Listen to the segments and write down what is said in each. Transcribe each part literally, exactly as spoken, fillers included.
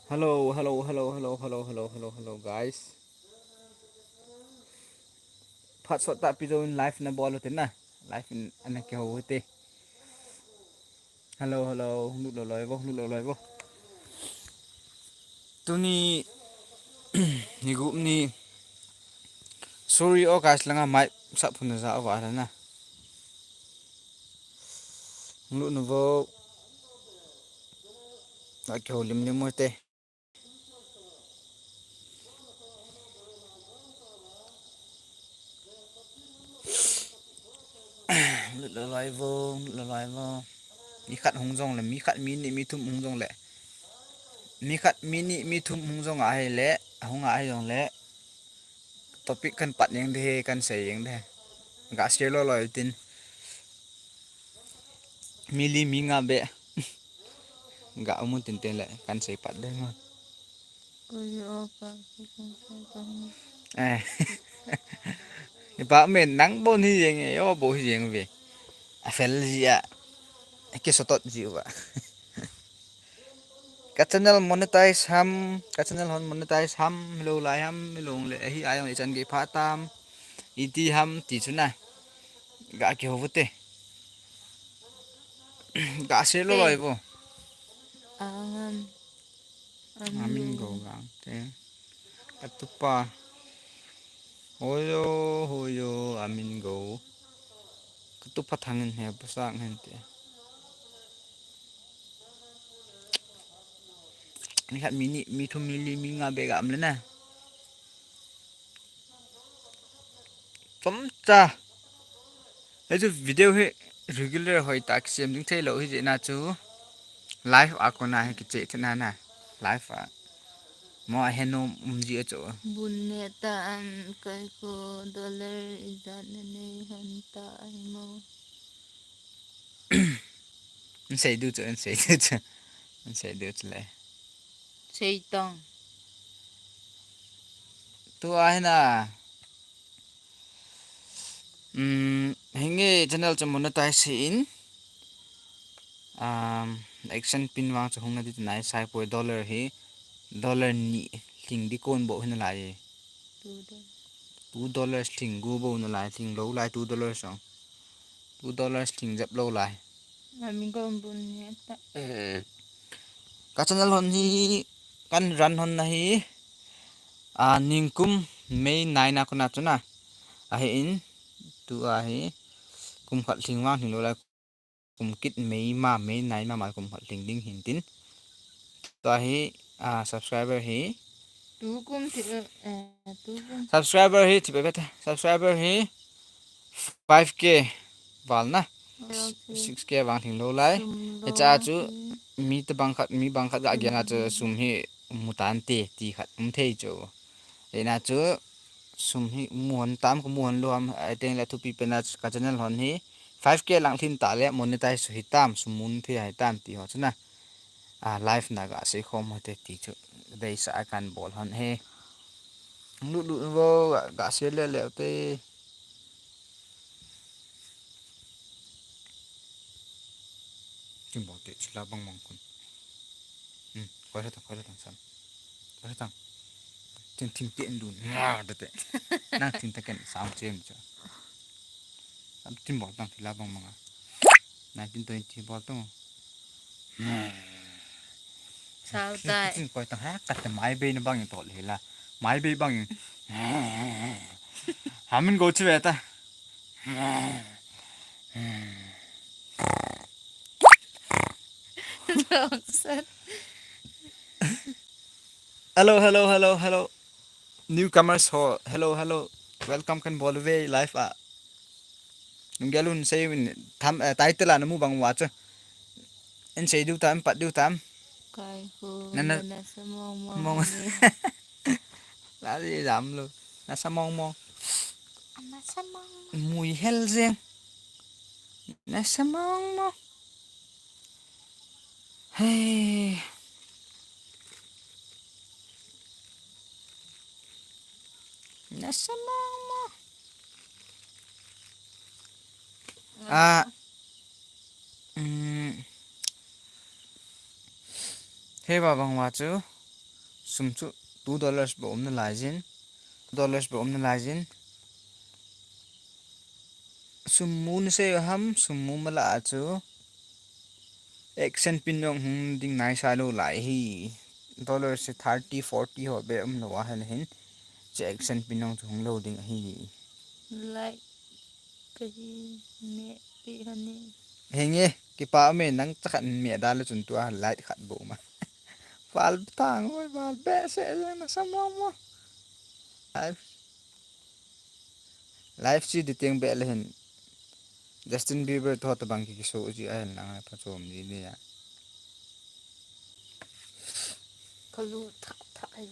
Hello, hello, hello, hello, hello, hello, hello, hello, guys. Phat sot tahpi jouvin live na bol u te na. Live in ana kihou u te. Hello, hello, lut lou loi vo, lut lou loi vo. Tuni, ni gup ni, sorry, o guys, langa mic sap phun na ja o va na. Lut nu vo. Ana kihou lim lim u te. Lut lou loi vo, lut lou loi vo. Mi khat hung jong le, mi khat mi ni mi thum hung jong le. Mi khat mi ni mi thum hung jong ahi le, hung ahi jong le. Topic kan pat jeng de, kan sei jeng de. Ga share lou loi tin. Mi li mi nga be. Ga um u tin tin le, kan sei pat de mo. Koi o pa, koi o pa. Eh. Ipa men nang bon hi jeng e, o bo hi jeng ve. A fel ji a. Ke sotot ji u va. Ka channel monetize ham, ka channel hon monetize ham, lou lai ham, lou le, ahi ai jong le chan gei pha tam, iti ham, ti chu na. Ga kihou u te. Ga share lou loi vo. Amin. Amin go gang te. Ka tupa. Hoyo, hoyo, amin go. Ka tupa thangin he, pasang hen te. Ni khat mi ni, mi thum mi li, mi nga be ga um le na. Chomcha. Hichu video hi regular hoi tah kisem ding thei lou hi jeh na chu live a kona hi kiche thei na na. Live a. Mo a henu um ji a chu. Bun ne ta an kai ko dollar ijat na nei han ta ai mo. An sei du chu, an sei du chu. An sei du chu le. Sei tong. Tu a hi na. Um, hinge channel chu monetize hi in. Um, action pin vang chu hung na di nai sai poi dollar hi. Dollar ni hling di kon bo hin lai. Two dollars. Two dollars hling gu bo na lai, hling lou lai two dollars song. Two dollars hling jep lou lai. Mami ko bun ni ta. Eh. Ka channel hon hi kan run hon na hi. A ningkum May nine a kona chu na. Ahi in tu ahi kum khat hling vang hling lou lai. Kum kit May ma, May nine ma, ma kum khat hling ding hin tin. Tua hi, ah, subscriber hi. Tu kum thi, eh, tu kum. Subscriber hi, thi bebe ta. Subscriber hi five K val na. Six K vang hling lou lai. Hicha chu mi te bang khat, mi bang khat ga gen a chu sum hi mu tan te ti khat um thei chu. Ina chu sum hi mu hon tam, ko mu hon lou ham, ai teng le thupi pen a ka channel hon hi five K lang lhin ta le monetize hi tam, sum mun thei hi tam ti ho chu na. A, live na ga sei khom ho te ti chu deisah a kan bol hon he. Lut lut vo, ga sei le le te. Chim bol te, chila bang bang kun. Hmm, koi sa tang, koi sa tang sam. Koi sa tang. Tin tin tin dun. Nga da te. Nang tin ta ken sam chem cha. Sam tin bol tang thila bang bang a. Nineteen twenty bol tang. Sao tai. Tin koi tang ha, ka te mai bei na bang to le la. Mai bei bang. Hamin go chi ve ta. Hello, hello, hello, hello. Newcomers ho, hello, hello. Welcome kan bol ve live a. Nung gelun sei win tham, eh, title a namu bang wa chu. En sei du tam, pat du tam. Kai ho, nana, nasa mong mong. Mong. La di jam lo. Nasa mong mong. Nasa mong mong. Mui hel jeng. Nasa mong mong. Hey. Nasa mong mong. Ah. Mm. He ba bang wa chu. Sum chu two dollars bou um nalai jin. Two dollars bou um nalai jin. Sum mu nasei u ham, sum mu mala a chu action pin jong hung ding naisa lou lai hi. Dollar se thirty, forty ho beh umlou a hile hin, chu action pin jong chu hung lou ding ahi. Like kahi, meh pi hani. Henge, kipa ume, nang chakhat meh da le chun tua like khat bou ma. Val thang oi, val behseh jeng na sam mo mo. Live, live chi di teng beh le hin Justin Bieber toh tabang ki kiso ji a hin nang a pha chom ji ni a. Kalu thak thak ai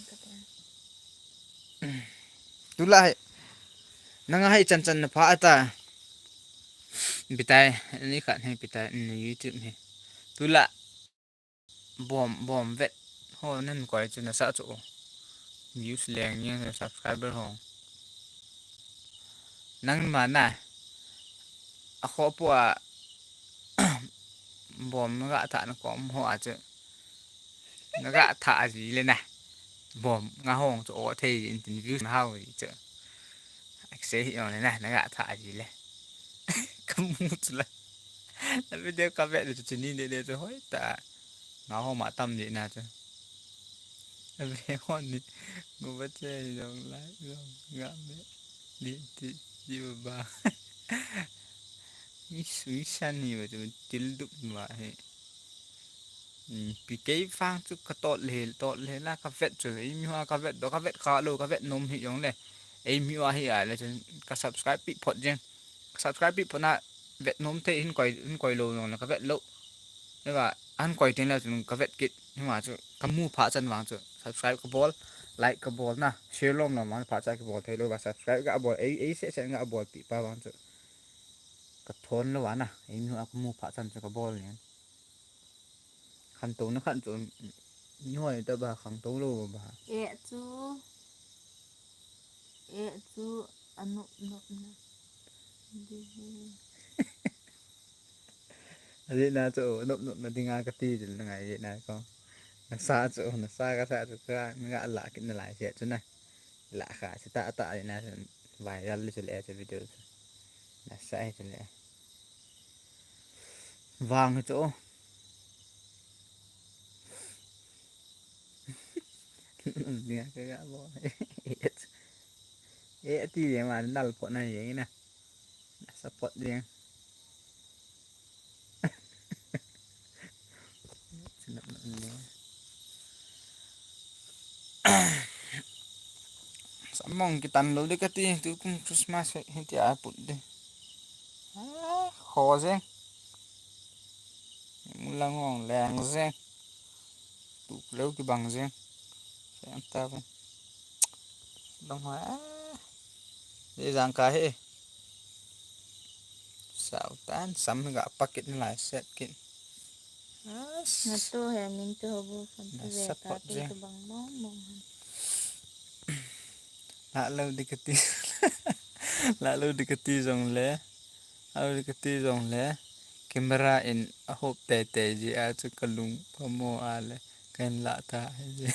ka te. Tulai. Nang a hai chan chan na pha ata. Bitai, ni khat hai bitai, ni YouTube hi. Tula. Bom, bom vet. Ho nan koi chu nasa chu. Views leng ni subscriber ho. Nang ma na. A kho po a. Bom na ga tha na kom ho a chu. Na ga tha a ji le na. Bom nga hong chu o thei in tin views na hau ji chu. Ak se hi yong le na, na ga tha a ji le. Kamu chu la. Na video ka vet le chu ni de de chu hoi ta. Nga ho ma tam ji na chu. A ve ho ni. Ngo ba che jong la jong nga me. Ni ti ji ba. Ni sui san ni ba chu til dup ma he. Pi kei vang chu ka tot le, tot le la ka vet chu. Ei mi hua ka vet do, ka vet kha lo, ka vet nom hi jong le. Ei mi hua hi a le chun ka subscribe pi phot jeng. Ka subscribe pi phot na vet nom thei hin koi, hin koi lo jong le ka vet lo. Eva, an koi tin le chun ka vet kit. Hima chu ka mu pha chan vang chu. Subscribe ka bol, like ka bol na. Share lom lom vang pha chan ka bol thei lo va subscribe ka bol. Ei, ei se se ka bol pi pa vang chu. Ka thon lo va na. Ei mi hua ka mu pha chan chu ka bol ni. Khantouna khan chu nuai ta ba, khangtou lou ba. Eh chu, eh chu anop nop na. Ajeh na chu nop nop na dinga kati jil na ngai na ko. Nasa chu, nasa kasa chu ka nga la kit nalai se chu na. La kha se ta ta na viral le chu le chu video chu. Nasa chu le. Vang hi chu. Dinga ka ga bo. Eh, ti le ma nal phot na ye na. Support ding. Samong kitan lou di kati, tu kum Christmas hi, hi ti a put di. Ah, kho jeng. Mulang ong leng jeng. Tu lou kibang jeng. Sem ta pen. Dong ha. Ah. Di jang ka he. Sao tan sam ga pakit nalai set kit. As. Na to he min to ho bu fan to ve ta te to bang bong bong. La lo di kati. La lo di kati jong le. La lo di kati jong le. Camera in a hop tei tei ji a chu ka lung pamo a le. Kan la ta ji.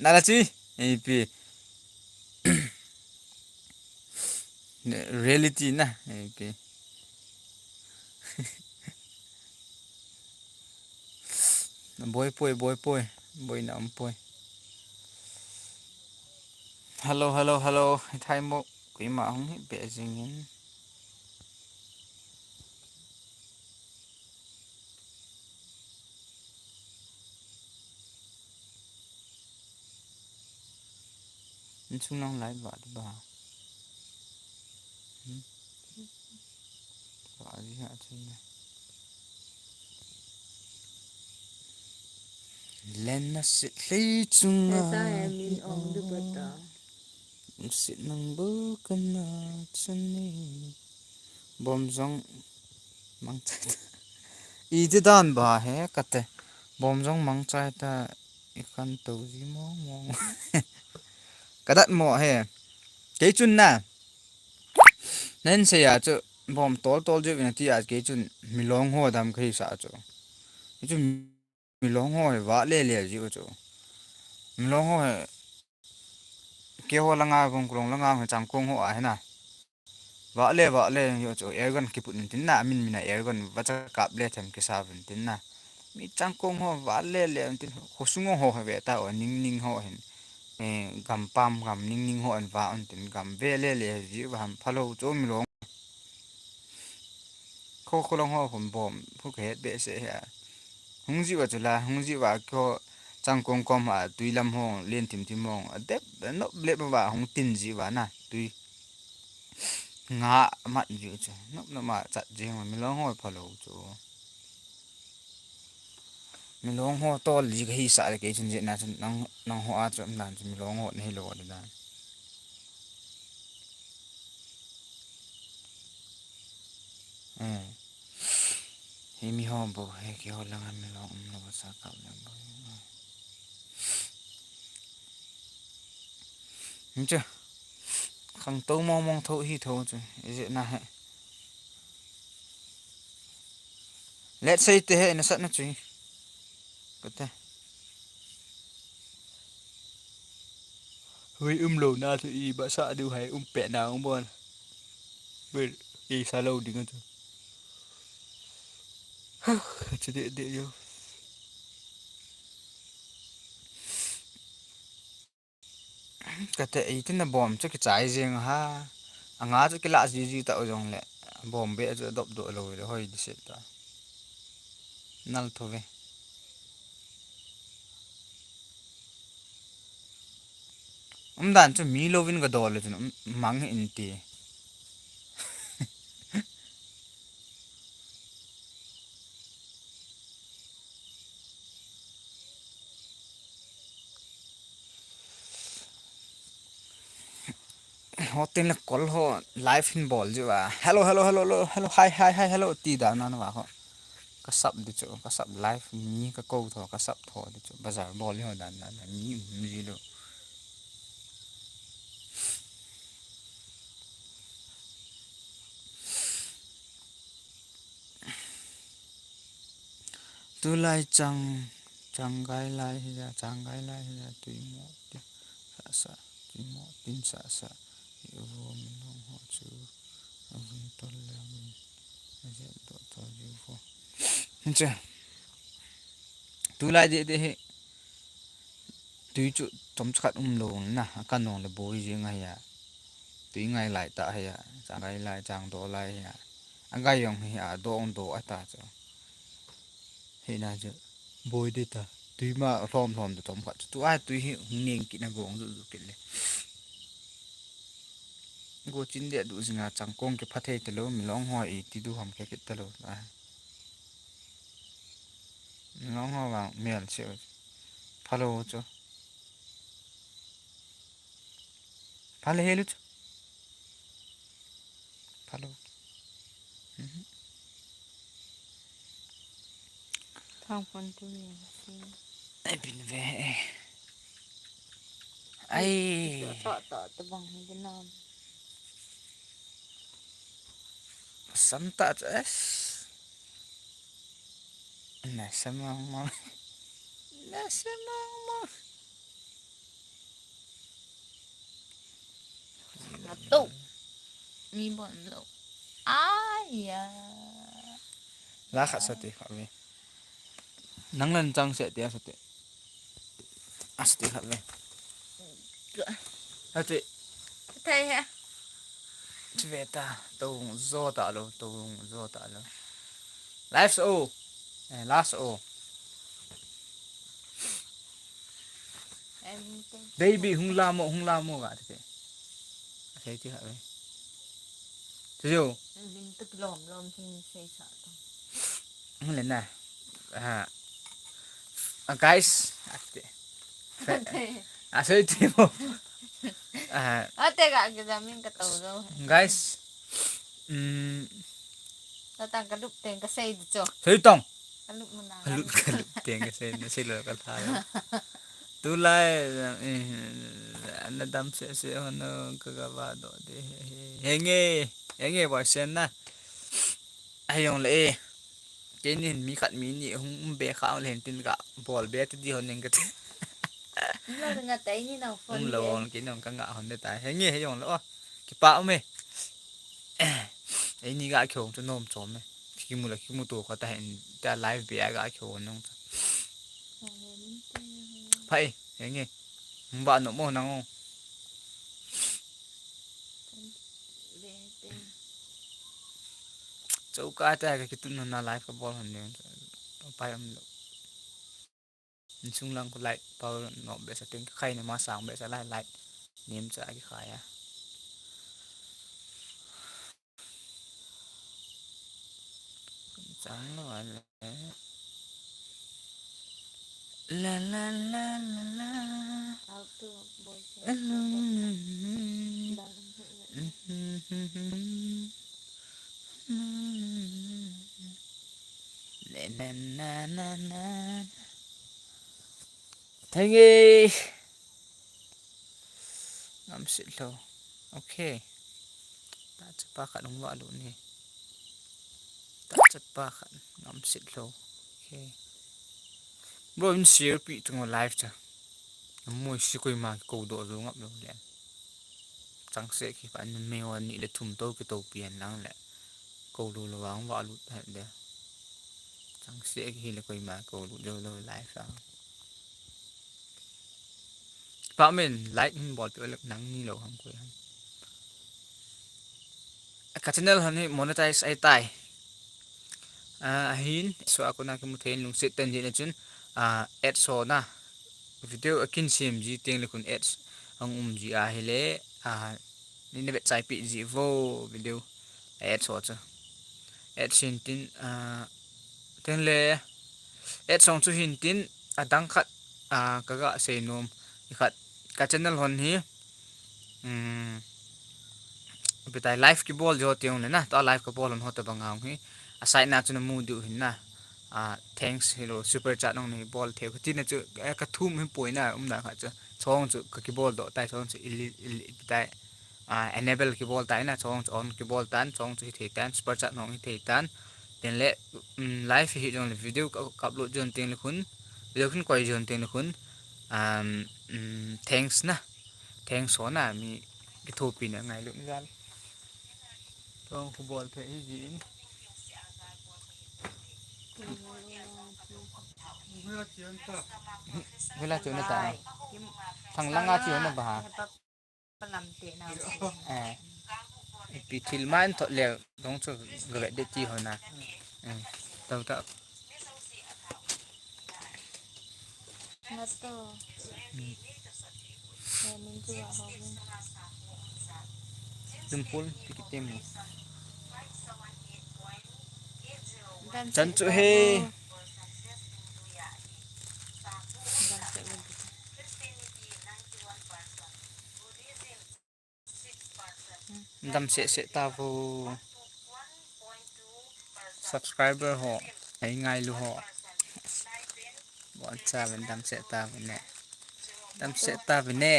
Na la chi. Ei pi. Reality na, eh, okay. Boi poi, boi poi, boi na um poi. Hello, hello, hello. Thai mo, koima hung hi be jing in. Insung lang lai ba ba. Hmm? Ba ji ha chu ne. Len na sit lei chung. Sa min ong du ba ta. Sit nang bu kan na chun ni. Bom jong mang chai ta. I ti dan ba he ka te. Bom jong mang chai ta. I kan to ji mong mong. Ka dat mo he. Kei chun na. Nen se ya chu bom tol tol ju na ti a kei chun milong ho dam kei sa chu. Kei chun Milong ho hi vale le jiu chu. Milong ho hi keiho langa, Gongkulong langa hi Changkong ho ahi na. Vale, vale jiu chu. Airgun kiput in tin na, min mina airgun vacha kap le them kisa vin tin na. Mi Changkong ho vale le tin, khosung ho hi ve ta o, ning ning ho hin. Eh, gampam gam ning ning ho an va un tin gam vale le jiu va ham phalo chu Milong. Kho kholong ho khom bom, khu ka het behseh hi a. Hung jiu va chu la, hung jiu va kho Changkong kom ha, tui lam ho, len thim thim ho, a dep, nop lep va hung tin jiu va na, tui. Nga mat jiu chu, nop nop ma chat jing va, Milong ho phalo chu. Milong ho tol ji ka hisah le kei chun jeh na chun nang, nang ho a chu um dan chu Milong ho na hi lo di dan. Eh. Hi mi ho bo, hi keiho langa Milong um lo sa kap le bo. Ni chu. Khangtou mong mong tho hi tho chu. Ijeh na he. Let's say te he na sat na chu. Kate. Hui um lo na chu i ba sa diu hai um pe na um bon. Hui i sa lo ding chu. Chu de de yo. Kate ei tin na bom chu kichai jing ha. Anga chu kila ji ji ta jong le. Bom be chu dop do lo le hoi di se ta. Nal tho ve. Um dan chu mi lo vin ka dol le chun um, mang in ti. Hotin le kol ho live hin bol jiu va. Hello, hello, hello, hello, hello, hi, hi, hi, hello, ti dan na va ho. Ka sap di chu, ka sap live mi ka ko tho, ka sap tho di chu. Bazar bol ho dan na, na mi um ji lo. Tulai chang, chang gai lai hi ja, chang gai lai hi ja, tui mo tin sa sa, tui mo tin sa sa. Hi uvo Milong ho chu, avun tol le avun, ajet do tol jiu vo. Hin che. Tulai de de hi. Tui chu chomcha khat um lo na, a kan nong le boi jing ahi a. Tui ngai lai ta ahi a, chang gai lai, chang do lai ahi a. A gai jong hi a do ong do a ta chu. Hi na chu, boi de ta. Tui ma hlom hlom de chom khat chu. Tu a tui hi hung neng kit na gong zu zu kit le. Go chin de du jing a Changkong kipha thei ta lo, Milong ho i ti du ham khe kit ta lo. A. Milong ho vang mel che. Phalo chu. Phale helu chu. Phalo. Mhm. Thang phone tu ni si. Ai bin ve. Ai. To to to bang ni na. Sam ta chu es. Nasa mang mang. Nasa mang mang. Natu. Mi bon lo. Aya. La khat sa ti khat ve. Nang lan chang se ti a sa ti. A sa ti khat ve. Ka. A ti. Thei he. Ti ve ta. Tou zo ta lo. Tou zo ta lo. Live show. Eh, last show. Em, thank you. Baby, hung la mo, hung la mo ga te. Sei ti ha ve. Ti jo. Lim tu lom lom hing sei sa to. Hung le na. Ah. Ah, guys, ate. Ate. Ah, sei ti mo. Ah. Ate ga ke jamin ka to do. Guys. Mm. Tatang ka lup teng ka sei di cho. Sei tong. Ka lup mo na. Ka lup, ka lup teng ka sei, na sei lo ka tha lo. Tulai, eh, ana dam se se ho no ka ga va do de he, he. Henge, henge ba sen na. Ai jong le, eh. Keini hin mi khat mi ni hung um be kha le hin tin ka bol be ti di hon ning kati. Lo nga tai ni nau phone. Um lo hon keini hon ka nga hon de tai. Henge he jong lo. Kipa um e. Eini ga kiho chu nom chom e. Kimu la kimu to kha ta hin ta live be ga kiho nong. Phai henge. Ba no mo nang o. Chou ka ta ka kitun na live ka bol hon ne. Pai am lo. Insung lang ko light power no be sa ting khai ne ma sang be sa light light. Nim cha ki khai a. Chang lo ale. La la la la la. Auto voice. Na na na na na. Thei nge. Ngam sit lo. Okay. Ta chapa khat hung va lu ni. Ta chapa khat ngam sit lo. Okay. Bro, in share pi tung live cha. Moi si koima ko do zo ngap lo le. Chang se ki pa ni me wa ni le thum to ki to pian lang le. Ko lu lo wang wa lu ta de. Chang se ki le koima ko lu lo lo live sa. Pa men like hin bol pe le nang ni lo ham koi ham. Ka channel han hi monetize ai tai. Ah, ahin, so a kona kimu thei lungset ten jin a chun, ah, ads ho na. Video a kin sem ji teng le khun ads hung um ji a hile, ah, ni na vet chai pi ji vo video ads ho chu. Ads hin tin, ah, ten le ads hung chu hin tin, a dang khat, ah, ka ga sei nom, i khat ka channel hon hi, um, Bitai live kibol jo tiang le na, ta live kabol hon ho ta bang hong hi. A side na chu na mu diu hin na. A thanks hello super chat nong ni bol theu. Ka ti na chu, eh, ka thum hi poi na um na kha chu. Chong chu ka kibol do tai chong chu ili ili bitai. A enable kibol tai na chong chu on kibol tan chong chu hi thei tan super chat nong hi thei tan. Tin le, um, live hi jong le video ka, ka upload jon tiang le khun. Video khun koi jon tiang le khun. Um, um, thanks na. Thanks ho na mi kithopi na ngai lu jal. Tong khu bol phe hi jin. Hula chu na ta. Thang langa chu na ba. Lam te na. Eh. Pi thil man tho le dong chu ga ve de ti ho na. Eh. Tau ta. Nga to. Hmm. He min chu a ho min. Dumpul, pi kitem mo. Chan chu he. Dam seh seh ta vo. Subscriber ho, ei ngailu ho. Bon cha ven dam seh ta vo ne. Dam seh ta vo ne.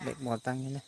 Bek bol tang ne.